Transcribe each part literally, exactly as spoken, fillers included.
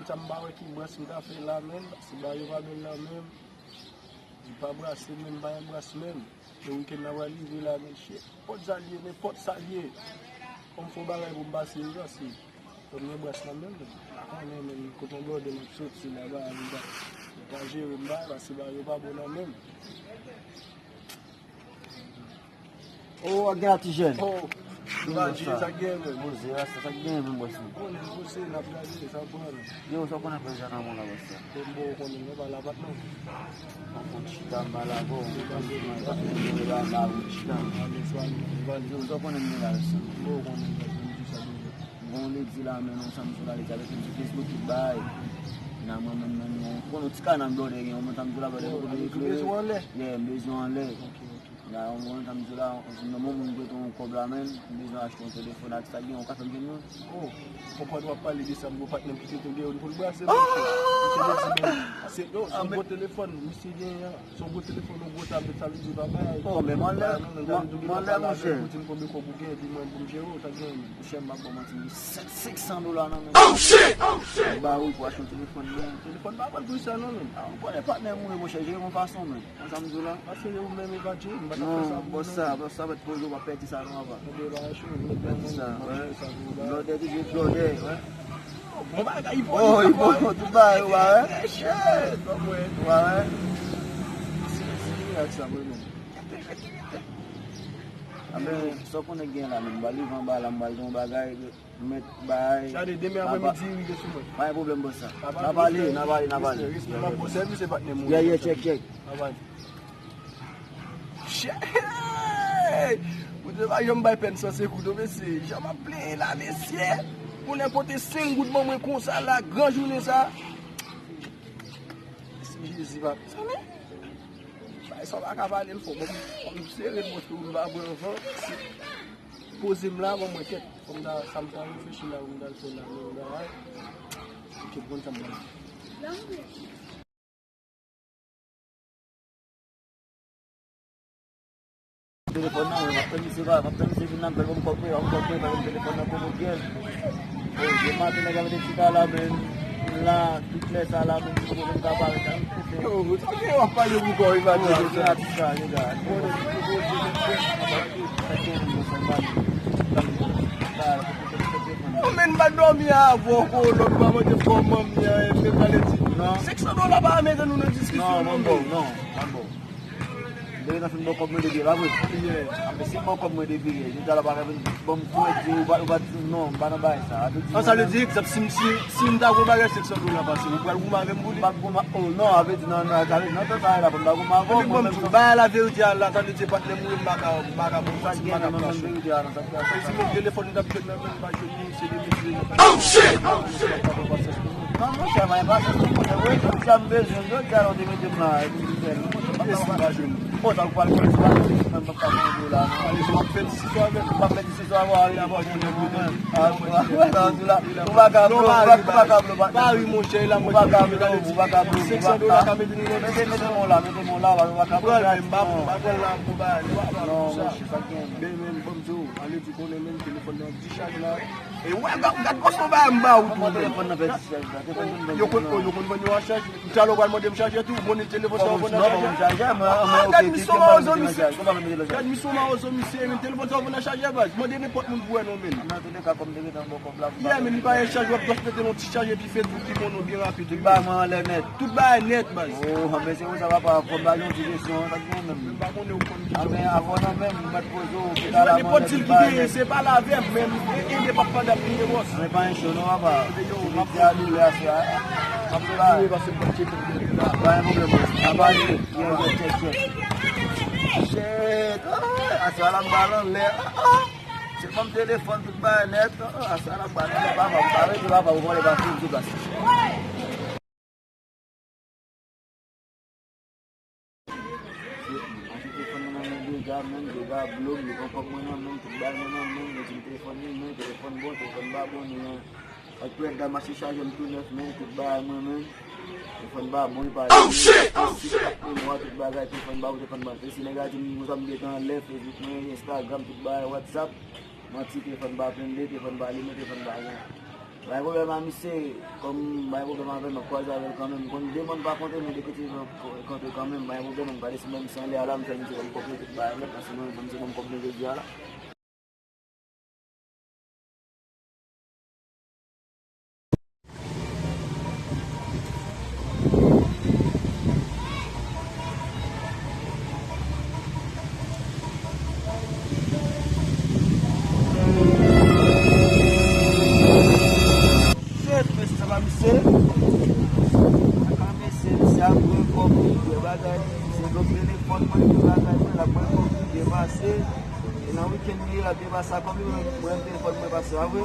Sa m pa wè ki bras m ka fè la menm, se ba yo pa bèl la menm. Li pa brase menm, pa yon bras menm. E wikenn nan pral rive la, men shit. Nenpòt sa l ye, nenpòt sa l ye. Fò m fè yon bagay pou m pase yo, paske fò m gen bras nan menm. M pa konnen menm kote yon blòdè m ap soti la, ba, m ta, m ta jere m ba, paske ba yo pa bon nan menm. Oh, w ap gen la ti jèn. Oh, m pa di sa k gen menm. Poze, rasta, sa k gen menm, bòs mwen. Konnen poze, n ap gade, sa pran. Yo, sa w konnen fè jan nan mwen la, bòs la. Bon, bon, konnen, non, pa la pat non. Mwen konn chita, m pa la, bon, mwen konn chita, m pa la, mwen chita. Yo, sa w konnen m gen la, bòs la. Bon, konnen, m di sa deja. Bon, ledi la, men, nan sa m sou la, ledi avèk yon ti Facebook, tout bagay. Nan mwen menm, nan mwen, konnen ti kanal blòdè gen, mwen sa m sou la, blòdè, kote bezwen anlè. Yeah, m bezwen anlè. Ok, ok. Nan yon moman, sa m di w la, nan moman m prete yon kòb la, men, m bezwen achte yon telefòn ak sa gen, yon ka fè m jwenn mwen. Oh, konprann w ap pale de sa, m gon patnè m ki te tou gen youn pou l brase, monchè. Misye te di, men, se, yo, se yon gwo telefòn, misye gen an, se yon gwo telefòn, yon gwo tablèt, sa vle di pa bay. Oh, men m anlè, m anlè, monchè. Pou di m konbyen kòb ou gen, di mwen pou m jere w, sa gen, men. Monchè, m ap ba w manti, men, senk, senk san dola nan men. Oh, shit! Oh, shit! M ba ou pou achte yon telefòn, men. Telefòn pa pran pri sa, non, men. A, ou konnen patnè m ou ye, monchè, jere m yon fason, men. Konn sa m di w la? Paske ou menm ou pa djere, m pa t ap fè sa pou ou non. Non, bòs sa, bòs sa, mèt poze w, w ap pèdi sa non, apa. Mèt pèdi sa, wè. Blòdè toujou blòdè, wè. Bon bagay, Ipòlit. Oh, Ipòlit, tout bagay, ou pa wè? Shit, ou pa wè? Ou pa wè? Si, si, ak sa, mwen menm. Anben, sa w konnen gen la, menm, m pral rive anba la, m pral gen yon bagay. Mèt bay. Gade, demen apremidi, rive sou mwen. Pa gen pwoblèm, bòs sa. N a pale, n a pale, n a pale. Respè, respè, m ap ba w sèvis, se patnè m ou ye. Yeah, yeah, check, check. N a pale. Shit! Bondye pa janm bay pèn san sekou, non, mesye. Jan m ap plenyen la, mesye. Pou nèpòt senk goud ban mwen konsa la, gran jounen sa. Si Jezi pa, sa men. Bay sa w pa ka pale l fò. Bon, fò m sere l, montre w m pa pran van. Poze m la, ban mwen tèt. Kòm ta, sa m ta reflechi la, m ta fè la, men bagay. Ok, bon, sa m pral. Telefòn nan, m ap tann misye, m ap tann misye vin nan, m pèl ban m kòb mwen, ban m kòb mwen, ban m telefòn nan pou mwen, gèl. Oh, demen maten, nèg la mete chita la, men. La, tout lè sa la, menm si mwen ka parèt la, m fè. Yo, sa gen w ap pale pou kò w, Evangeline? Yo, atis sa, nèg la. Yo, men, m pa dòmi avè w, kolon, ou pa mande kòman m ye, e, m pale di. Non. Senk san dola pa mete nou nan diskisyon, non, men. Non, non, non. M te gentan fin ba w kòb mwen depi yè, pa vre? Yeah. Anben, si m ba w kòb mwen depi yè, jodi a la w pa ka vin ban m kredi, ou pa, ou pa di non, m pa nan bagay sa. Sa vle di, egzanp, si m, si, si m ta gon bagay senk san dola pase, ou pral goumen avè m pou li? M p ap goumen, oh, non, sa vle di, nan, nan, sa vle di, nan tan sa la, pou m ta goumen avè w, mwen menm, bay la verite a la, sa vle di, patnè m ou ye, m pa ka, m pa ka bon, m pa ka bon. Sa gen nan menm verite a, nan sa ki a. E si m ap telefòn, m t ap jwenn nan men m, pa jwenn li, se de mesye. Oh, shit! Oh, shit! Non, monchè, m pa gen pasyans pou mwen. Wi, jodi a m bezwen, jodi a la w te mete m la, epi m fè l. Mèsi, m pa jwenn. Bon, sa w pral fè, se pa mwen, m p ap ka fè yon dola, non. Ale, w ap fè disisyon avè l. W ap fè disisyon avè w, ale, avè w, jwenn mwen. Ah, ou pa ka blo, ou pa ka blo, ou pa ka blo, patnè. Pa ri, monchè, e la mwen ki mete, ale, ou pa ka blo, ou pa ka blo, senk san dola ka mete nou nan disisyon. Mete, mete men w la, mete men w la, ou pa ka blo. Pran l, men m pa, m pa pran l la pou bagay, ou pa pran l pou sa. Non, monchè, sa gen. Men, men, ban m di w, ale, ou konnen, men, telefòn nan ap dichaj la. E wè, gad, gad kòman w ba m ba ou tou, men. Yo konn, yo konn vann yo an chaj. Talè w pral mande m chajè tou, mwen telefòn sa w vann an chajè. Ah, gad misye mawozo misye. Gad misye mawozo misye, men telefòn sa w vann an chajè, baz. Mande nenpòt moun pou wè non, men. Yeah, men li pa gen chaj, w ap just mete nan ti chajè epi fè tou ki bon non, byen rapid. Tout bagay mwen anlè nèt. Tout bagay nèt, baz. Oh, men se konsa, papa, fò m ba yon ti kesyon, sa k gen menm. M pa konnen ou konn ki. Ah, men avan nan menm, m mèt poze w, ki ta la nenpòt dil ki genyen, se pale avè m, men m ede papa dap vini, bòs. Men pa yon cho non, papa. Se midi a douz lè aswè a. M ap travay. Pa gen pwoblèm, bòs. N a pale. Yo, yo, check, check. Shit. Ah, aswè a la m ba l anlè. Ah, ah. Se ban m telefòn, tout bagay nèt. Ah, aswè a la m ba l anlè, papa. M pa rete, papa, ou vòlè pa fin tout bagay. Achte telefòn nan men Dega, men Dega blo m, li pran kòb mwen nan men m, tout bagay mwen nan men m, li di m telefòn li, men telefòn bon, telefòn pa bon, li an, ak prèt dam achte chajè m tou nèf, men tout bagay mwen, men telefòn pa bon, li pa alime, si pa memwa, tout bagay, telefòn pa bon, telefòn pa bon. Se nèg la di m, konsa m gentan anlè Facebook mwen, Instagram, tout bagay, WhatsApp, manti, telefòn pa blende, telefòn pa alime, telefòn pa gen. Pa gen pwoblèm a misye, kòm m pa gen pwoblèm avè l, m ap kwaze avè l kanmenm. M konn de mwa n pa kontre, men de kote m kontre kanmenm, pa gen pwoblèm, m pa desann menm san lè a la, m fè misye ban m kòb mwen tout bagay nèt, paske mwen menm se ban m kòb mwen jodi a la. Shit, mesye, sa pa misye. Sa pa misye, misye ap pran kòb li, vye bagay. Se nan telefòn mwen, vye bagay mwen, l ap pran kòb li, vye pase. E nan wikenn li, l ap vye pase a kòb li, mwen, mwen, telefòn mwen pase a vre.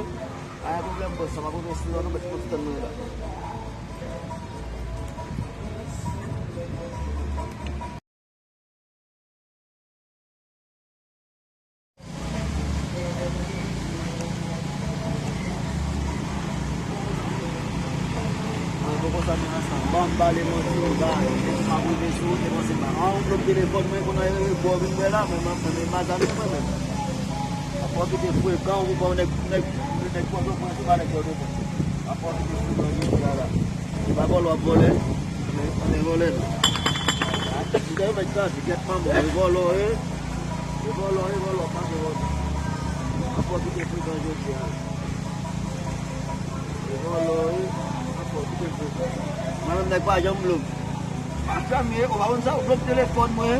Pa gen pwoblèm, bòs, sa pa pwoblèm sou la, non, mèt konn tann mwen la. An, bon, konsa, men ansanm. Ban m pale manti, ou ba, e m ap rive sou ou, te panse pa. An, ou blòk telefòn mwen, kounye a, e bò vin wè la, men, men, men, mazam mwen menm. Ap pwofite frekan, ou ba nèg, nèg, nèg Pòtoprens, ou ba nèg Pòtoprens. Ap pwofite frekan, jodi a la. Se pa vòlè w ap vòlè, men, men vòlè nou. Atè, si te yo mèt tande, gèt manman, e vòlè w ye. E vòlè w ye, vòlè w, pa se vòlè. Ap pwofite frekan jodi a. E vòlè w ye, ap pwofite frekan. Mwen menm nèg pa janm blòk. Pa janm ye, ou pa konn sa, ou blòk telefòn mwen.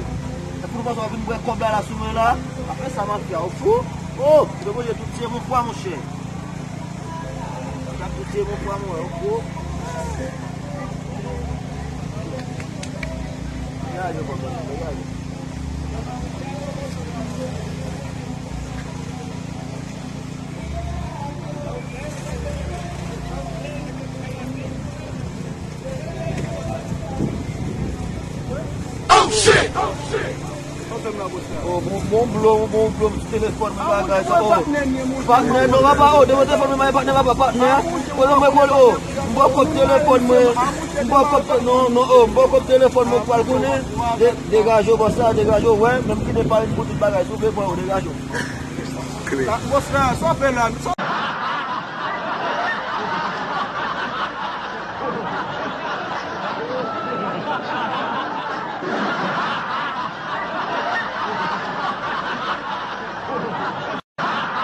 Epi ou panse w ap vin bwè kòb la, la sou mwen la. Apre sa, mafya, ou fou? Oh, ou te poze tout se moun fwa, monchè. Sa tou se bon pou mwen, ok. Degaje kòb la, degaje. Oh, shit! Oh, shit! Oh, bon, bon blo, bon blo, sou telefòn mwen bagay sa, oh. Patnè, non, papa, oh, devan telefòn mwen, patnè, papa, patnè. Kote mwen, kote, oh, m ba w kòb telefòn mwen. M ba w kòb te-, non, non, oh, m ba w kòb telefòn mwen, ou pral konnen. De-, degaje w, bòs la, degaje w, wè, menm kite pa vin pou tout bagay, souple, pran yo, degaje w. Sa, bòs la, sa w fè la, sa